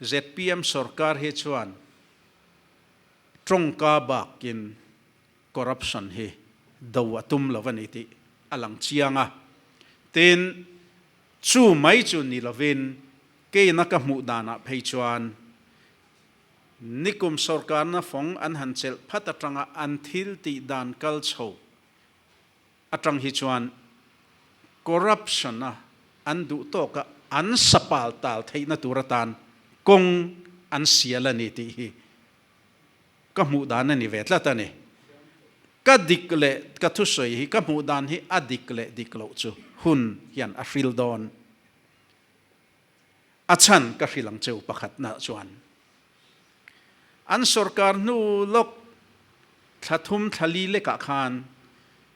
zpm sorkar hi chuan tawngka bakin corruption hi do a tum lo a ni tih a lang chiang a. Tin, chu mai chu ni lovin keina ka hmuh danah phei chuan nikum sorkarna fawng an han chelh phat atanga an thil tih dan kal chho atang hi chuan corruption a an duh tawka an sapal tal theihna tur atan kawng an sial a ni tih hi ka hmuh dan a ni ve tlat a ni. Ka dik leh ka thusawi hi ka hmuh dan hi a dik leh dik loh chu hun hian a hril dawn. A chhan ka hril ang cheu pakhatna chuan an sorkar hnu lawk thla thum thla li lekah khan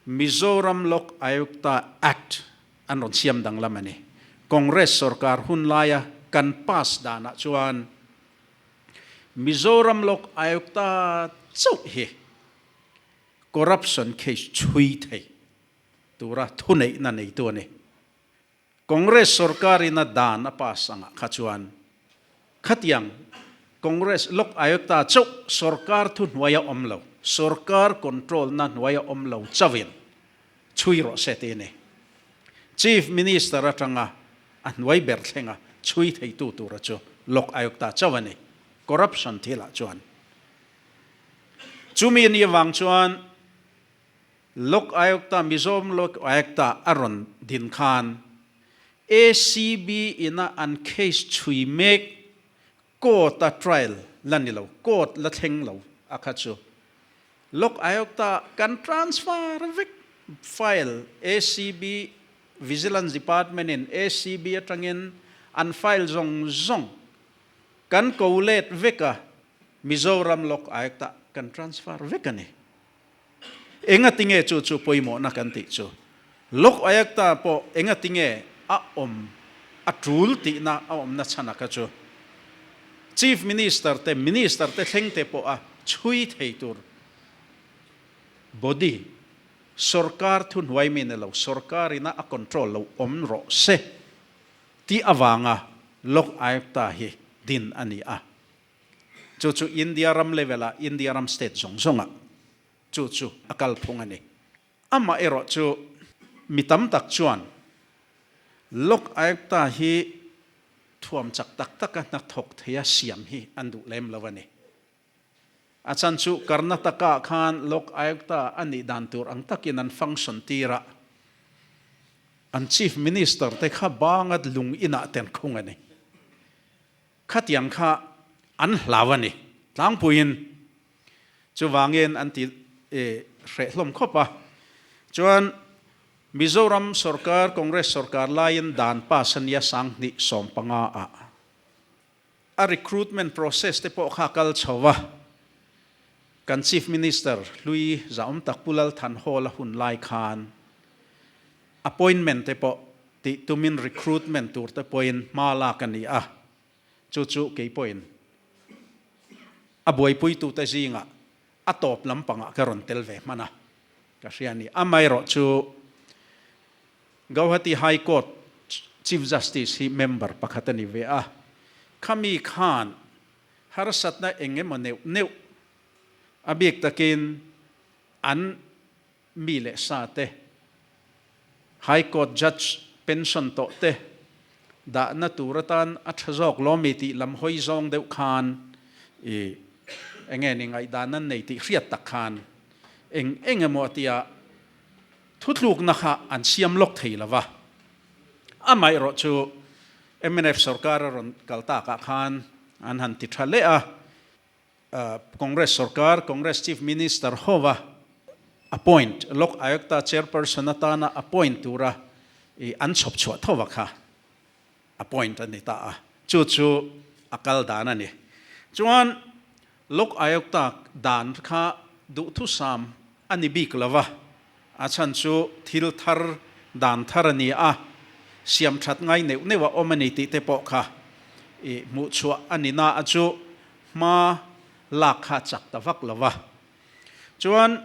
Mizoram Lok Ayukta Act an rawn siam danglam a ni. Congress sorkar hun laia kan pass danah chuan Mizoram Lok Ayukta chauh hi corruption case chhui thei tura thuneihna neitu a ni. Congress sorkarin a dan a pass angah kha chuan khatiang Congress Lok Ayukta chauh sorkar thuhnuaia awm lo, sorkar control na hnuaia awm lo chauhin chhui rawh se ti a ni. Chief Minister atanga a hnuai ber thlenga chhui theitu tura chu Lok Ayukta chauh a ni, corruption thilah chuan. Chumi ni avang chuan Lok Ayukta, Mizoram Lok Ayukta a rawn din khan ACB ina an case chhui mek court a trial la ni lo, court la thleng lo a kha chu Lok Ayukta kan transfer vek file ACB Vigilance Department in ACB atangin an file zawng zawng kan ko let vek a, Mizoram Lok Ayukta kan transfer vek a ni. Engatinge chu chu pawimawhna kan tih chu? Lok Ayukta pawh engatinge a awm a tul tihna a awmna chhan a kha chu Chief Minister te, Minister te thleng te pawh a chhui thei tur body, sorkar thuhnuai mi ni lo, sorkar ina a control lo awm rawh se tih avanga Lok Ayukta hi din a ni a. Chu chu India ram level ah, India ram state zawng zawng ah chu chu a kalphung a ni. Amah erawh chu mi tam tak chuan Lok Ayukta hi thuam chak tak taka hnathawk theia siam hi an duh lem lo a ni. A chhan chu Karnataka ah khan Lok Ayukta a nih dan tur ang takin an function tir a, an Chief Minister te kha banga lung inah ten khung a ni. Khatiang kha an hlau a ni tlangpuiin. Chuvangin an ti hreh hlawm khawp a. Chuan Mizoram sorkar, Congress sorkar laiin dan pass a nia sanghnih 15 ah a recruitment process te pawh kha a kal chho a. Kan Chief Minister hlui zahawm tak Pu Lal Thanhawla hun lai khan appointment te pawh tih tumin recruitment tur te pawhin hma lak a ni a, chu chu kei pawhin a buaipuitute zingah a tawp lampangah ka rawn tel ve hman a, ka hria a ni. Amaherawh chu Gauhati High Court Chief Justice hi member pakhat a ni ve a, khami khan harsatna eng emaw neuh neuh a bik takin an mi leh sa te, High Court Judge pension tawh te dahna tur atan a tha zawk lawmi tih lam hawi zawng deuh khan i enge ni ngaihdan an nei tih hriat tak khan eng eng emaw a tia thutlukna kha an siam lawk thei lo va. Amaherawh chu mnf sorkar a rawn kal takah khan an han ti tha leh a. Congress sorkar, Congress Chief Minister hova appoint, Lok Ayukta Chairperson atana appoint tura an chhawp chhuah thova kha appoint a ni ta a, chu chu a kal dan a ni. Chuan Lok Ayukta dan kha duhthusam a ni bik lo va, a chhan chu thil thar dan thar a ni a, siam that ngai neuh neuh a awm a ni tih te pawh kha hmuh chhuah a ni na a chu hma lak kha chak ta vak lo va. Chuan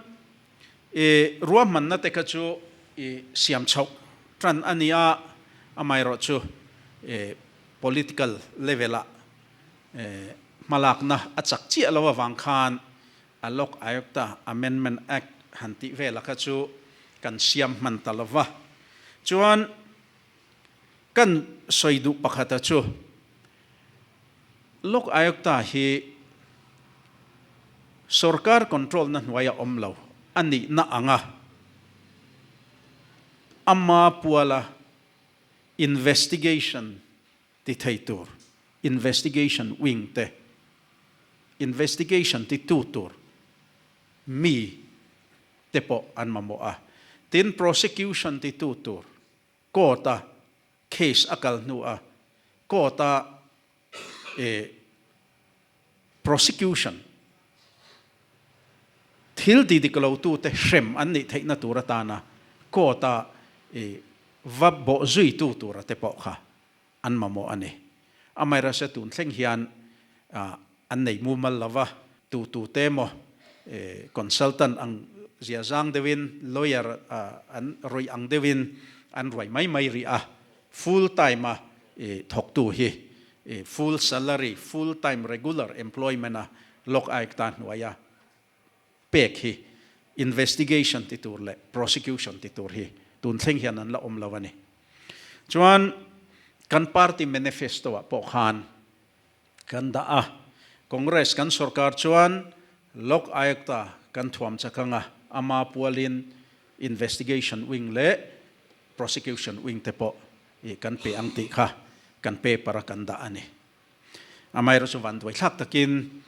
i ruahmanna te kha chu i siam chhoh tan a ni a, amaherawh chu i political level ah Hmalakna a chak chiah lo avang khan a Lok Ayukta Amendment Act han tih vela kha chu kan siam hman ta lo va. Chuan kan sawi duh pakhata chu Lok Ayukta hi sorkar control na hnuaia awm lo a nihna anga ama puala investigation ti thei tur investigation wing te, investigation ti tu tur mi te pawh an mamawh a. Tin, prosecution ti tu tur court a case a kal hnu a court a prosecution thil ti dik lo tu te hrem an nih theihna tur atana court a va bawh zui tu tura te pawh kha an mamawh a ni. Amaherawhchu tun thleng hian an nei mumal lo va, tu tu te emaw consultant ang zia zang deuhin, lawyer an rawih ang deuhin an ruai mai mai rih a, full time a thawktu hi full salary, full time regular employment a lawk aik ta hnuaia pek hi investigation ti tur leh prosecution ti tur hi tun thleng hian an la awm lo a ni. Chuan kan party manifesto ah pawh khan kan dah a, Congress kan sorkar chuan Lok Ayukta kan thuam chak anga ama pualin investigation wing leh prosecution wing te pawh kan pe ang tih kha kan paper a kan dah a ni. Amaherawhchu chu vanduai thlak takin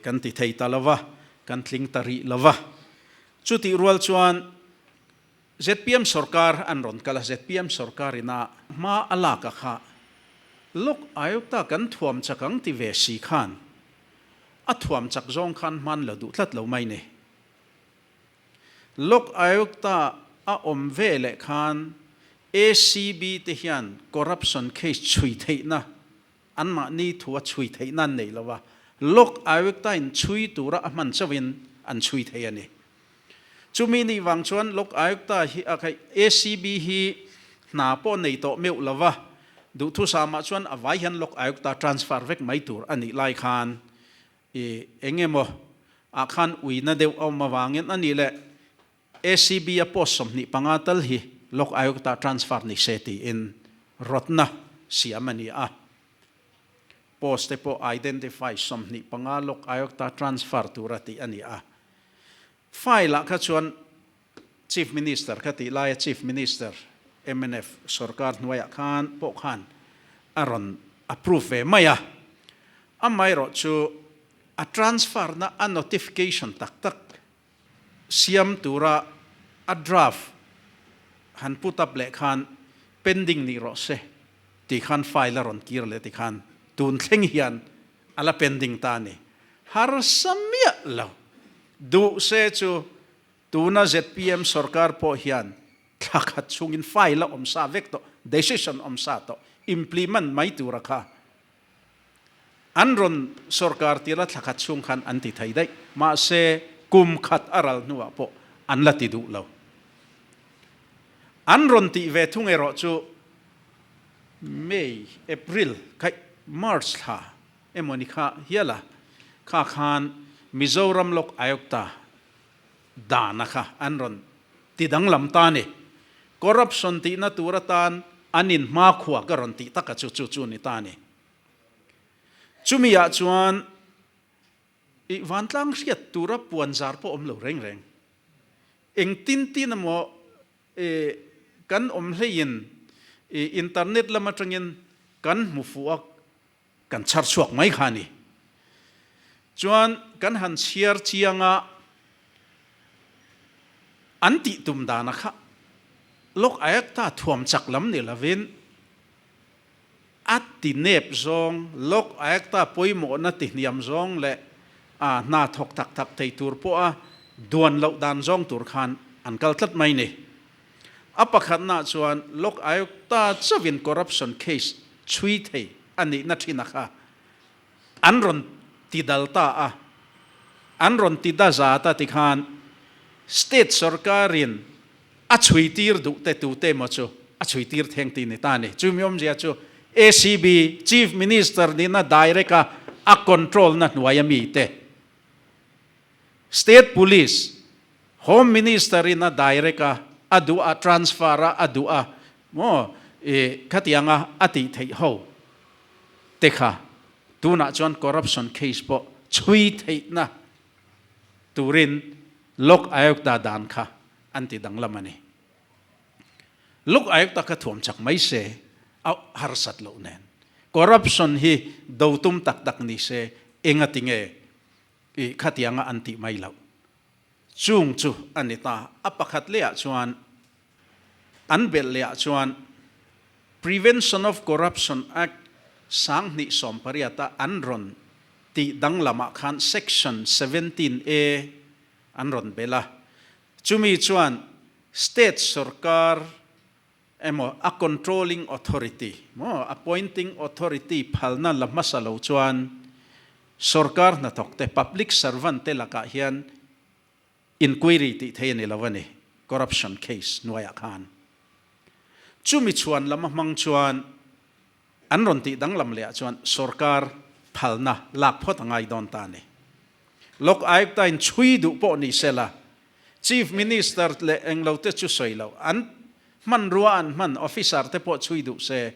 kan ti thei ta lo va, kan tling ta rih lo va. Chutih rual chuan zpm sorkar an rawn kal a, zpm sorkar ina hma a lak a kha Lok Ayukta kan thuam chak ang ti ve si khan a thuam chak zawng khan hman la duh tlat lo mai ni. Lok Ayukta a awm ve leh khan ACB te hian corruption case chhui theihna anmahni thu a chhui theihna an nei lo a, Lok Ayukta in chhui tura a hman chauhin an chhui thei a ni. Chumi nih vang chuan Lok Ayukta hi a khaih ACB hi hna pawh nei tawh meuh lo va, duhthusam ah chuan a vai hian Lok Ayukta transfer vek mai tur a nih lai khan I eng emaw ah khan uina deuh a awm avangin a nih leh ACB a post 25 tal hi Lok Ayukta transfer ni se tiin rawtna siam a ni a. Post te pawh identify 25 Lok Ayukta transfer tura tih a ni a. File ah kha chuan Chief Minister kha tih laia Chief Minister mnf sorkar hnuaiah khan pawh khan a rawn approve ve mai a. Amaherawh chu a transfer na a notification tak tak siam tura a draft han put up leh khan pending ni rawh se tih khan file a rawn kir leh tikhan tun thleng hian a la pending ta a ni. Harsa miah lo. Duh se chu Tuna zpm sorkar pawh hian thla khat chhungin file a awm sa vek tawh, decision awm sa tawh, implement mai tura kha an rawn sorkar tir a thla khat chhung khan an ti thei daih. Mahse, kum khat a ral hnuah pawh an la ti duh lo. An rawn tih ve thung erawh chu May, April, khaih March thla emaw ni kha hial a, kha khan Mizoram Lok Ayukta dana kha an rawn ti danglam ta a ni. Corruption tihna tur atan an in hmakhua ka rawn tih taka chu chu chu ni ta a ni. Chumi ah chuan i vantlang hriat tura puan zar pawh awm lo reng reng. Eng tin tin emaw i kan awm hleiin i internet lam atangin kan hmu fuh a, Kan chhar chhuak mai kha a ni. Chuan kan han chhiar chiang a, an tih tum dana kha Lok Ayakta thuam chak lam ni lovin a ti nep zawng, Lok Ayakta pawimawhna ti hniam zawng leh a hna thawk tak tak thei tur pawha duan loh dan zawng tur khan an kal tlat mai ni. A pakhatnaah chuan Lok Ayukta chauhin corruption case chhui thei a nihna thin a kha an rawn ti dal ta a, an rawn ti da zat a tikhan state sorkarin a chhui tir duh te tute emaw chu a chhui tir theng tih ni ta a ni. Chumi awmzia chu ACB Chief Minister nihna direct a a control na hnuaia mite, State Police, Home Minister in a direct a, a duh a transfer a, a duh a maw i khatianga a tih theih ho te kha tunah chuan corruption case pawh chhui theihna turin Lok Ayukta dan kha an ti danglam a ni. Lok Ayukta kha thuam chak mai se a harsat loh nen corruption hi do tum tak tak ni se engati nge i khatianga an tih mai loh. Chung chu a ni ta. A pakhat lehah chuan an belh lehah chuan Prevention of Corruption Act 2018 a an rawn tih danglamah khan Section 17 A an rawn belh a. Chumi chuan State sorkar emaw a controlling authority maw appointing authority phalna la hmasa lo chuan sorkar hnathawk te public servant te lakah hian inquiry tih thei a ni lo a ni corruption case hnuaiah khan. Chumi chhuan lam a hmang chuan an rawn tih danglam leh ah chuan sorkar phalna lak phawt a ngai dawn ta a ni. Lok Ayukta in chhui duh pawh ni sela Chief Minister leh englo te chu sawi lo, an hmanrua an hman officer te pawh chhui duh se,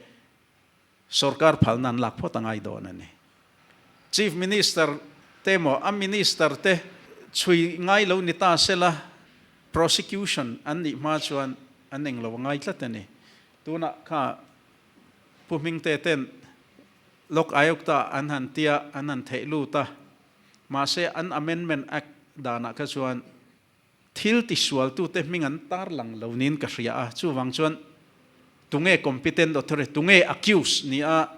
sorkar phalna an lak phawt a ngai dawn a ni. Chief Minister te emaw a Minister te chhui ngai lo ni ta sela, prosecution an nih hma chuan an englo a ngai tlat a ni. Tunah kha Pu Hmingte ten Lok Ayukta an han tia, an han theih lut a, Mahse, an Amendment Act danah kha chuan thil tisualtute hming an tarlang lo niin ka hria a, chuvang chuan tunge competent authority, tunge accused ni a,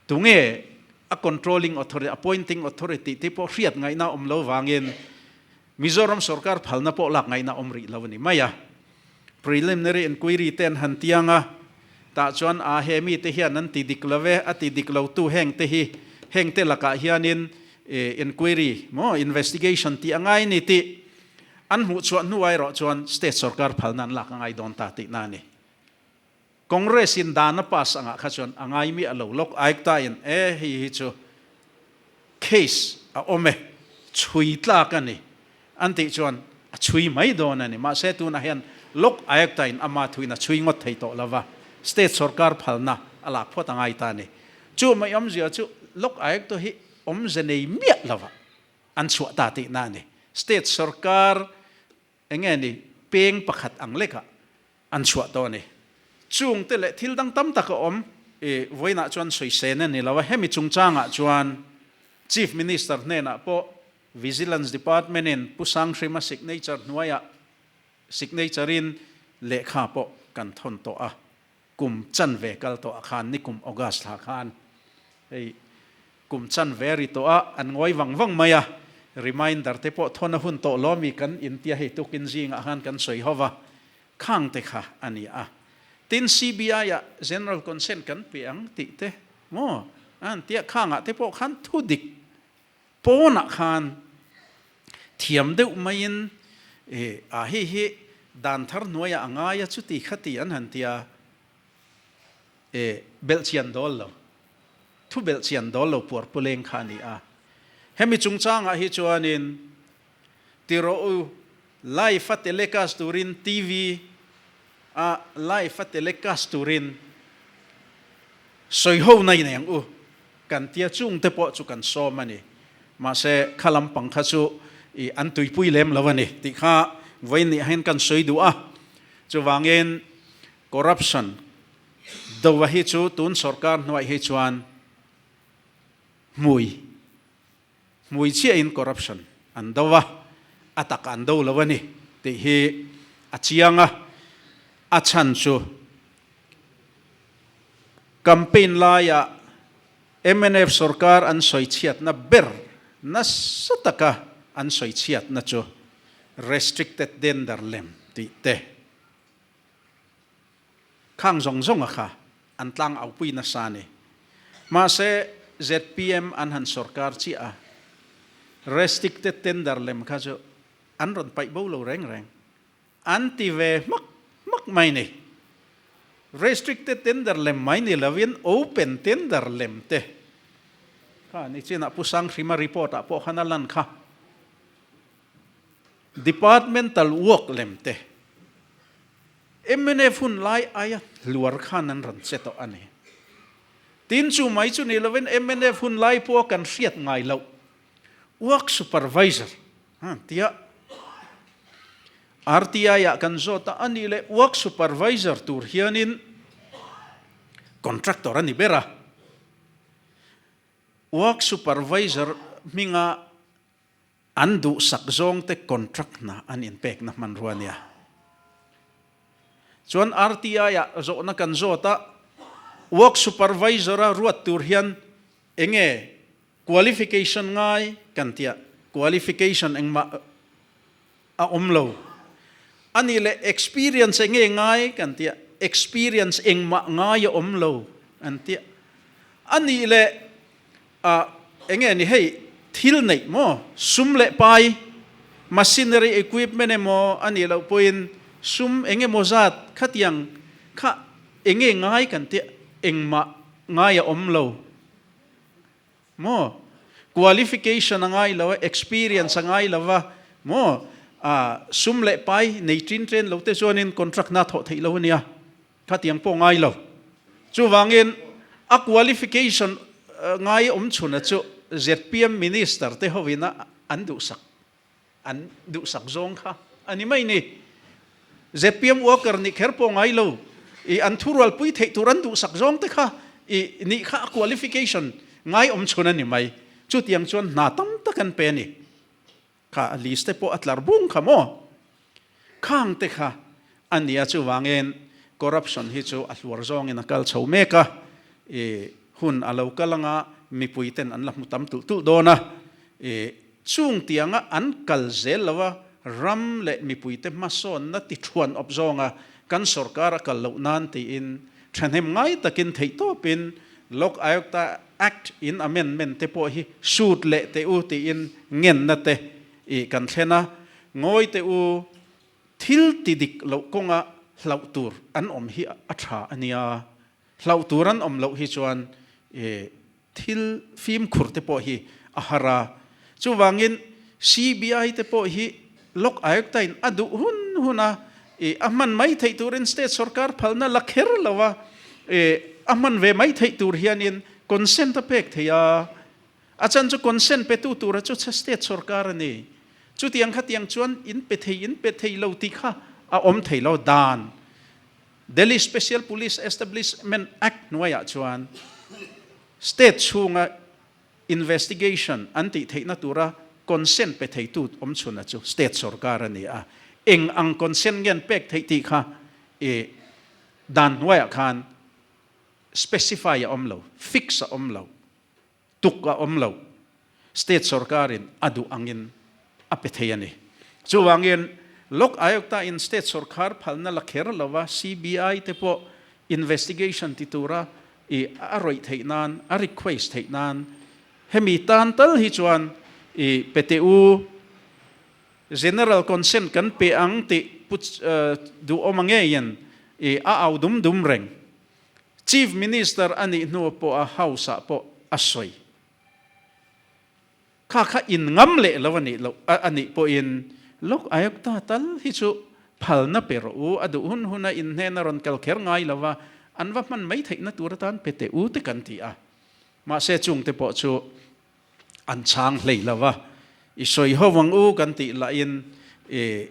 tunge a controlling authority, appointing authority tih pawh hriat ngaihna awm lo vangin Mizoram sorkar phalna pawh lak ngaihna awm rih lo a ni mai a. Preliminary inquiry te an han tiang a, tah chuan a he mite hian an ti dik lo e, a ti dik lotu heng te hi, heng te lakah hianin inquiry maw investigation tih a ngai ni tih an hmuh chhuah hnuah erawh chuan state sorkar phalna an lak a ngai dawn ta tihna a ni. Congress in dan a pass angah kha chuan a ngai miah lo, Lok Ayukta in e hei hi chu case a awm e, chhui tlak a ni an tih chuan a chhui mai dawn a ni. Mahse tunah hian Lok Ayukta in ama thuin a chhui ngawt thei tawh lo va, state sorkar phalna a lak phawt a ngai ta a ni. Chu mai awmzia chu Lok Ayukta hi awmze nei miah lova an chhuah ta tihna a ni. State sorkar Eng nge ni, peng pakhat ang lekah an chhuah tawh a ni. Chungte leh thil dang tam tak a awm. I vawiinah chuan sawisên a ni lo a, hemi chungchangah chuan Chief Minister hnenah pawh Vigilance Department-in Pu Sanghrima signature hnuaiah signature-in lehkha pawh kan thawn tawh a. Kum chanve kal tawh ah khan nikum August thla khan hei kum chanve ri tawh a an ngawi vang vang mai a, reminder te pawh thawn a hun tawh lo ami kan intia hei tukin zingah khan kan sawi ho va, khang te kha a ni a. Tin CBI ah general consent kan pe ang tih te maw a han tia khangah te pawh khan thu dik Pawnah khan thiam deuh maiin e a hei hi dan thar hnuaiah a ngai a chuti khati an han tia e belhchian dawl lo, thu belhchian dawl lo puar puleng kha a ni a. Hemi chungchangah hi chuanin ti rawh u live a telecast turin TV a live a telecast turin sawiho na inei ang u. Kan tia chungte pawh chu kan sawm a ni. Mahse, kha lampang kha chu i an tuipui lem lo a ni tih kha vawiin nih hian kan sawi duh a. Chuvangin corruption dova hi chu tun sorkar hnuaih hi chuan hmui hmui chiahin corruption an do a, a tak an do lo a ni tih hi a chiang a. A chhan chu Campaign laia mnf sorkar an sawichhiatna ber nasa taka an sawichhiatna chu restricted tender lem tih te khang zawng zawnga kha an tlang aupui nasa a ni. Mahse zpm an han sorkar chiah a, restricted tender lem kha chu an rawn paih bo lo reng reng. An ti ve hmak hmak mai ni. Restricted tender lem mai ni lovin open tender lem te. Kha ni chinah Pu Sanghrima report ah pawh khan a lan kha. Departmental work lem te mnf hun lai aia hluar khan an rawn che tawh a ni. Tin chu mai chu ni lovin mnf hun lai pawha kan hriat ngai loh work supervisor tia RTI ah kan zawt a, a nih leh work supervisor tur hianin contractor a ni ber a. Work supervisor hminga an duhsak zawngte contract hna an inpekna hmanrua a nia. Chuan RTI-ah zawhna kan zawt a, work supervisor-a ruat tur hian enge qualification ngai kan tia, qualification engmah a awm lo. A nih leh experience enge ngai kan tia, experience engmah ngai a awm lo an tia. A nih leh Ah, enge ni hei thil neih maw? Sum leh pai, machinery equipment emaw a nih loh pawhin sum eng emaw zat khatiang kha enge ngai kan tih engmah ngai a awm lo maw? Qualification a ngai lo a, experience a ngai lo va maw? Ah, sum leh pai nei tin chen lo te chuanin contract na thawh theih lo a nia. Khatiang pawh ngai lo. Chuvangin a qualification ngai awm chhuna chu zpm Minister te hovin a an duhsak an duhsak zawng kha a ni mai ni. Zpm worker nih kher pawh ngai lo i an thurualpui theih tur an duhsak zawng te kha i nih kha a qualification ngai awm chhun a ni mai. Chutiang chuan hna tam tak an pe a ni. Kha a list te pawh a tlar bung kha maw? Khang te kha a nia chuvangin corruption hi chu a hluar zawngin a kal chho mek a, i hun a lo kal anga mipui ten an la hmu tam tulh tulh dawn a, i chung tianga an kal zel lo a ram leh mipui te hmasawnna ti thuan awp zawnga kan sorkar a kal loh nan tiin thahnem ngai takin theihtawpin Lok Ayukta Act in amendment te pawh hi sut leh teh u tiin ngenna te i kan thlen a, ngawi teh u, thil ti dik loh kawnga hlauh tur an awm hi a tha a nia, hlauh tur an awm loh hi chuan i thil fimkhur te pawh hi a har a, chuvangin CBI te pawh hi Lok Ayukta in a duh hun hun a i a hman mai theih turin state sorkar phalna la kher lo a, i a hman ve mai theih tur hianin consent a pek thei a, a chan chu consent petu tura chu state sorkar a ni. Chutiang khatiang chuan in pe thei in pe thei lo tih kha a awm thei lo dan Delhi Special Police Establishment Act hnuaiah chuan state chhunga investigation an tih theihna tura consent pe theitu awm chhuna chu state sorkar a ni a, eng ang consent nge an pek theih tih kha i dan hnuaiah khan specify a awm lo, fix a awm lo, tuk a awm lo, state sorkarin a duh angin a pe thei a ni. Chuvangin Lok Ayukta in state sorkar phalna la kher lova CBI te pawh investigation ti tura i a rawih theih nan, a request theih nan hemi tan tal hi chuan i pe teh u, general consent kan pe ang tih Pu Duhawma ngeiin i a au dum dum reng. Chief Minister a nih hnu pawha House ah pawh a sawi. Kha kha in ngam leh lo a nih loh a nih pawhin Lok Ayukta tal hi chu phalna pe rawh u, a duh hun huna in hnena rawn kal kher ngai lo va, an va hman mai theihna tur atan pe teh u te kan ti a. Mahse chungte pawh chu an chhang hlei lo va, i sawi ho ang u kan tih lahin i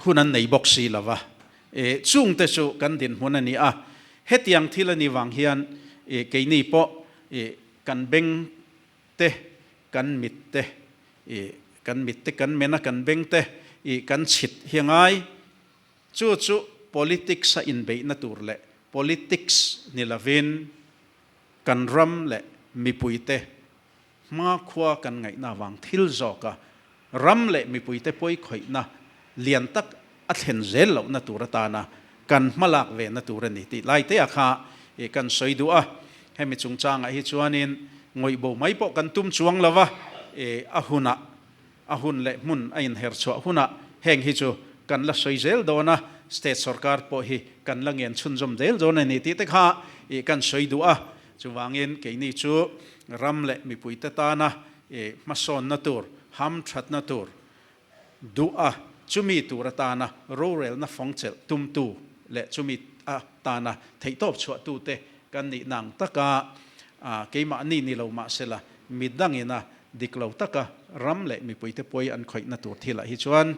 hun an nei bawk si lo va, i chungte chu kan dinhmun a ni a. Hetiang thil a nih vang hian i keini pawh i kan beng te kan mit te i kan mit te kan men a kan beng te i kan chhit hi a ngai. Chu chu politics a inbeihna tur leh politics ni lovin kan ram leh mipuite hmakhua kan ngaihna avang thil zawka ram leh mipuite pawikhawihna lian tak a thlen zel lohna tur atana kan hmalak vena tur a ni tih laitea kha i kan sawi duh a. Hemi chungchangah hi chuanin ngawihbo mai pawh kan tum chuang lo va, i a hunah a hun leh hmun a inher chhuah hunah heng hi chu kan la sawi zel dawn a, state sorkar pawh hi kan la ngen chhunzawm zel dawn a ni tih te kha i kan sawi duh a. Chuvangin keini chu ram leh mipuite tana hmasawnna tur, hamthatna tur duh a, chumi tur atana rorelna fawngchelh tumtu leh chumi atana theihtawp chhuahtute kan nih nang taka keimahni ni lo mahsela midangina dik lo taka ram leh mipuite pawi an khawihna tur thilah hi chuan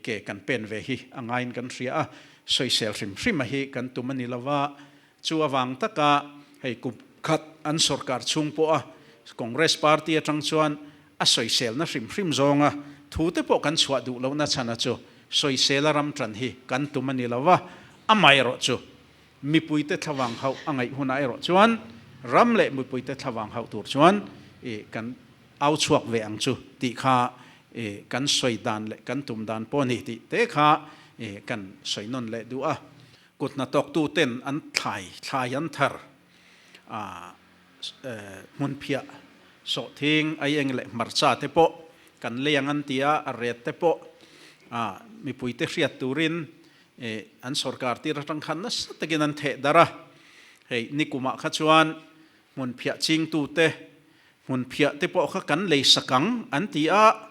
ke kan pen ve hi a ngaiin kan hria a, sawisel hrim hrim a hi kan tum a ni lova, chu avang taka hei kum khat an sorkar chhung pawha Congress party atang chuan a sawiselna hrim hrim zawnga thu te pawh kan chhuah duh lohna chhan a chu sawisela ram tan hi kan tum a ni lova, amaherawh chu Mipuite thlavang hauh a ngaih hunah erawh chuan ram leh mipuite thlavang hauh tur chuan kan au chhuak ve ang chu tih kha kan sawi dan leh kan tum dan pawh a ni tih te kha kan sawi nawn leh duh a. Kut hnathawktu ten an thlai thlai an thar a, hmunphiah sawhthing aieng leh hmarcha te pawh kan lei ang an ti a, a ret te pawh mipuite hriat turin an sorkar tir atang khan nasa takin an theh darh a, hei nikumah kha chuan hmun phiah chingtute hmun phiah te pawh kha kan lei sak ang an ti a,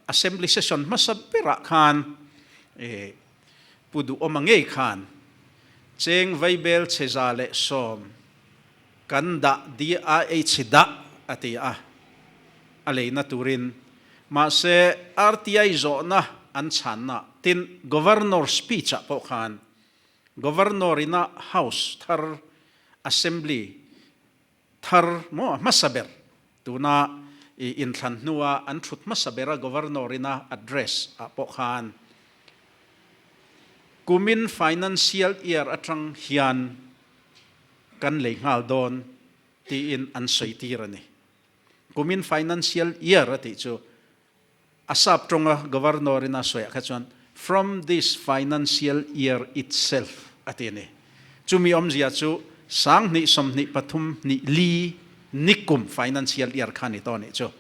assembly session hmasa berah khan Pu Duhawma ngei khan cheng vaibel chhe 110 kan dah DIH dah a ti a, a leina turin. Mahse, RTI zawhna an chhanna tin Governor speech ah pawh khan Governor ina House thar Assembly thar maw hmasa ber tuna i inthlan hnua an thut hmasa bera Governor ina address ah pawh khan kumin financial year atang hian kan lei nghal dawn tiin an sawi tir a ni. Kumin financial year a tih chu a sap tawnga Governor in a sawiah kha chuan from this financial year itself a ti a ni. Chumi awmzia chu 2023 li nikum financial year kha ni tawh a nih chu.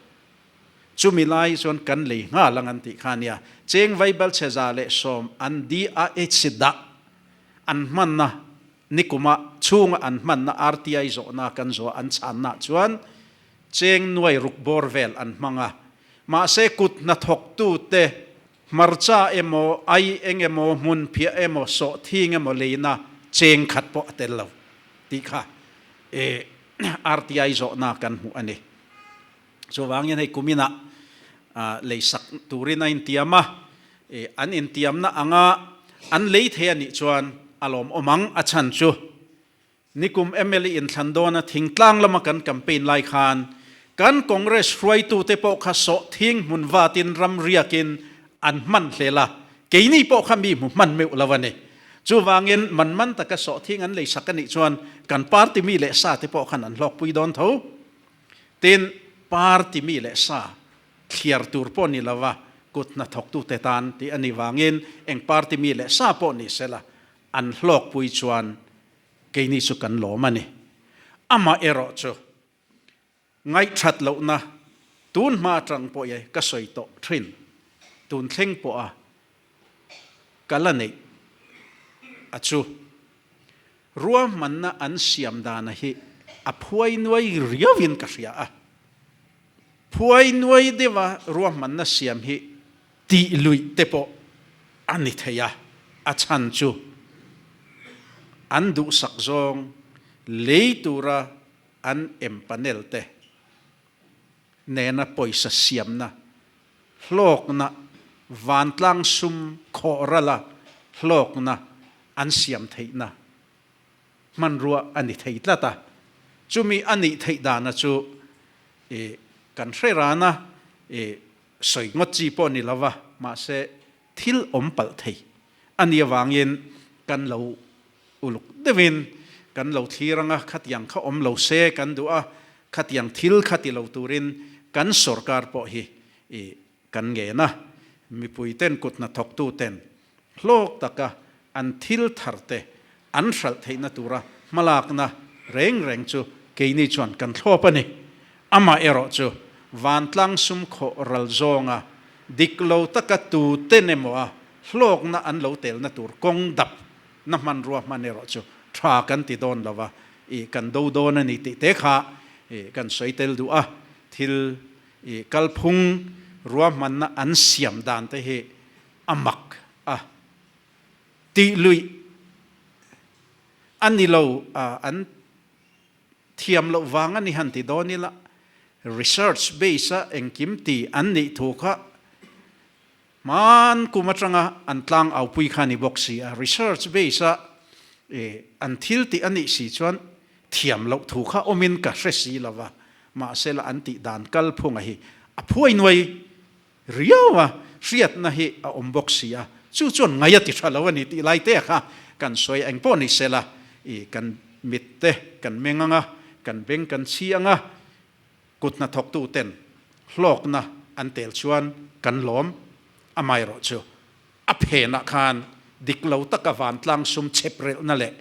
Chumi lai chuan kan lei nghal ang an tih kha a nia. Cheng vaibal chhe 110 an DIH dah an hmanna Nikuma chhunga an hmanna RTI zawhna kan zawh an chhanna chuan cheng nuai ruk bawr vel an hmang a. Mahse kut hnathawktute hmarcha emaw, ai eng emaw, hmunphiah emaw, sawhthing emaw leina cheng khat pawh a tel lo tih kha RTI zawhna kan hmuh a ni. Chuvangin hei kuminah leisak turin a intiam a, an intiamna anga an lei thei a nih chuan a lawmawm ang. A chhan chu nikum mla inthlan dawna thingtlang lama kan campaign lai khan kan Congress hruaitute pawh kha sawhthing hmun vatin ram riakin an hman hlel a, keini pawh kha mi hmu hman meuh lo a ni. Chuvangin man man taka sawhthing an leisak a nih chuan kan party mi leh sa te pawh khan an hlawkpui dawn tho. Tin, party mi leh sa thliar tur pawh ni lova kut hnathawktute tan tih a nih vangin eng party mi leh sa pawh ni sela an hlawkpui chuan keini chu kan lawm a ni. Amah erawh chu ngaihthat lohna tun hma atang pawh i ka sawi tawh thin, tun thleng pawha ka la neih a chu. Ruahmanna an siam dana hi a phuai nuai riauin ka hria a. Phuai nuai deuha ruahmanna siam hi tih luih te pawh a ni thei a, a chhan chu an duhsak zawng lei tura an empanel te nena pawisa siamna hlawkna vantlang sum khawhrala hlawkna an siam theihna hmanrua a ni thei tlat a. Chumi a nih theih dana chu i kan hre ran a, i sawi ngawt chi pawh ni lova, mahse thil awm palh thei a nih avangin kan lo uluk deuhin kan lo thlir ang a, khatiang kha awm lo se kan duh a, khatiang thil kha ti lo turin kan sorkar pawh hi i kan ngen a, mipuiten kut hnathawktuten hlawk taka an thil tharte an hralh theihna tura hmalakna reng reng chu keini chuan kan thlawp a ni. Amaherawh chu vantlang sum khawh ral zawnga dik lo taka tuten emaw a hlawkna an lo telna tur kawng dap na hmanrua hman erawh chu tha kan ti dawn lo va, i kan do dawn a ni tih te kha kan sawi tel duh a, thil kalphung ruahmanna an siam dan te hi a mak a tih luih a ni lo a, an thiam loh vang a ni han ti dawn ila, research base a engkim ti an nih thu kha Hman kum atanga an tlang aupui kha a ni bawk si a, research base a an thil tih a nih si chuan thiam loh thu kha awmin ka hre si lo va, mahse la an tih dan kalphunga hi a phuai nuai riau a, hriatna hi a awm bawk si a, chu chuan ngai a ti tha lo a ni tih lai te kha kan sawi eng pawh ni se la, i kan mit te kan meng anga, kan beng kan chhi anga, Kut hnathawktu ten hlawkna an tel chuan kan lawm, amaherawh chu a phenah khan dik lo taka vantlang sum chep relhna leh